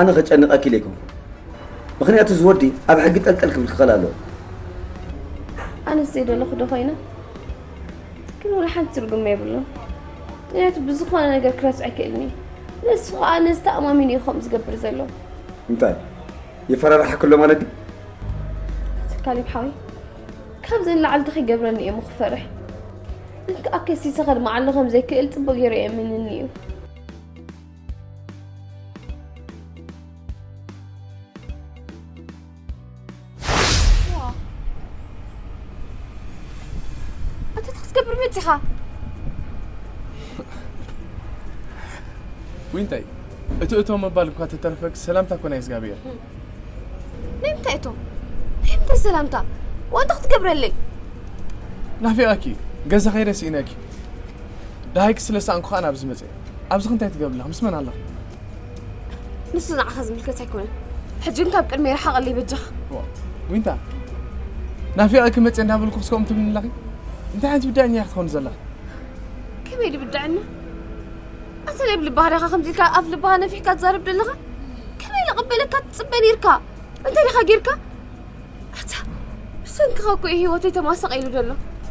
ኣነ ከጨንቐኪ ኢለ ኣይኮንኩን። ምኽንያቱ እዚ ወዲ ኣብ ሕጊ ጠልጠል ክብል ክኽእል ኣለዎ። ኣነስ ዘይደለኹ ዶ ኮይነ? ግን ወላ ሓንቲ ትርጉም የብሉን። ምኽንያቱ ብዝኾነ ነገር ክረስዖ ኣይክእልን እዩ። ንሱ ኸኣ ነዚ ተኣማሚኑ እዩ ከምኡ ዝገብር ዘሎ። እንታይ? የፈራርሓኪ ኣሎ ማለት ድዩ? ኣቲ ካሌብ ሓወይ፣ ካብዚ ንላዕሊ እንታይ ክገብረኒ እየ እሞ ክፈርሕ? ግን ከኣ ከሲሰ ከድምዓሉ ከም ዘይክእል ጽቡቕ ገይሩ የእምንኒ እዩ። ኣታ እንታይ ክትገብር መጺኻ? ዊንታይ፣ እቲ እቶ ምባል እኳ ተተረፈክ ሰላምታ እኮ ናይ እግዚኣብሔር። ናይ ምንታይ እቶ? ናይ ምንታይ ሰላምታ? ዋንታ ክትገብረለይ? ናፊቐኪ፣ ገዛ ከይደ ስኢነኪ። ደሃይክ ስለ ሰኣንኩ ኸኣ ናብዚ መጽእ። ኣብዚ ክንታይ ትገብር ኣለኻ? ምስ መን ኣለኻ? ንሱ ንዓኻ ዝምልከት ኣይኮነን። ሕጂ ግን ካብ ቅድመይ ርሓቐለይ በጃኻ። ዋ፣ ዊንታ፣ ናፊቐኪ መጽእ እንዳበልኩ ክስከም ትብልኒ ኣለኺ? እንታይ ዓይነት ብዳኛ ኢኺ ትኾኒ ዘለኺ? ከመይ ድብዳዕና? ኣንተ ናይ ብልባህርያኻ ከምዚ ኢልካ ኣፍ ልባኻ ነፊሕካ ትዛረብ ዘለኻ? ከመይ ልቕበለካ ትጽበ ነይርካ? እንታይ ዲኻ ጌርካ? ኣታ፣ ብሰንክኻ እኮ እዩ ህይወተይ ተማሳቒሉ ዘሎ።